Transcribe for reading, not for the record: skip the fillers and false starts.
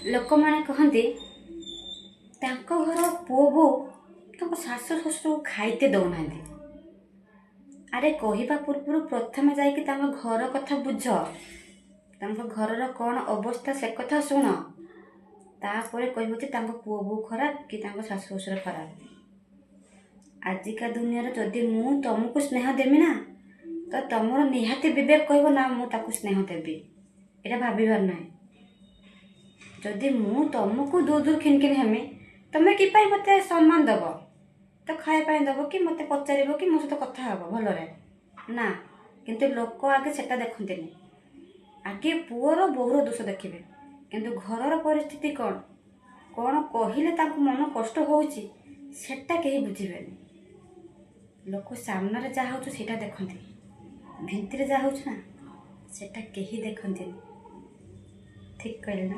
ଲୋକମାନେ କହନ୍ତି ତାଙ୍କ ଘର ପୁଅ ବୋହୂ ତାଙ୍କ ଶାଶୁ ଶ୍ୱଶୁରକୁ ଖାଇତେ ଦେଉନାହାନ୍ତି। ଆରେ, କହିବା ପୂର୍ବରୁ ପ୍ରଥମେ ଯାଇକି ତାଙ୍କ ଘର କଥା ବୁଝ, ତାଙ୍କ ଘରର କ'ଣ ଅବସ୍ଥା ସେ କଥା ଶୁଣ, ତାପରେ କହିବ ଯେ ତାଙ୍କ ପୁଅ ବୋହୂ ଖରାପ କି ତାଙ୍କ ଶାଶୁ ଶ୍ୱଶୁର ଖରାପ। ଆଜିକା ଦୁନିଆରେ ଯଦି ମୁଁ ତୁମକୁ ସ୍ନେହ ଦେବି ନା, ତ ତମର ନିହାତି ବିବେକ କହିବ ନା ମୁଁ ତାକୁ ସ୍ନେହ ଦେବି, ଏଇଟା ଭାବିବାର ନାହିଁ। ଯଦି ମୁଁ ତମକୁ ଦୂର ଦୂର ଖିନ ଖିନ ହେମି, ତମେ କି ପାଇଁ ମୋତେ ସମ୍ମାନ ଦେବ? ତ ଖାଇବା ପାଇଁ ଦେବ କି ମୋତେ ପଚାରିବ କି ମୋ ସହିତ କଥା ହେବ ଭଲରେ ନା? କିନ୍ତୁ ଲୋକ ଆଗେ ସେଟା ଦେଖନ୍ତିନି, ଆଗେ ପୁଅର ବୋହୂର ଦୋଷ ଦେଖିବେ। କିନ୍ତୁ ଘରର ପରିସ୍ଥିତି କ'ଣ, କ'ଣ କହିଲେ ତାଙ୍କୁ ମନ କଷ୍ଟ ହେଉଛି, ସେଟା କେହି ବୁଝିବେନି। ଲୋକ ସାମ୍ନାରେ ଯାହା ହେଉଛି ସେଇଟା ଦେଖନ୍ତି, ଭିତରେ ଯାହା ହେଉଛି ନା ସେଟା କେହି ଦେଖନ୍ତିନି। ଠିକ୍ କହିଲେ ନା?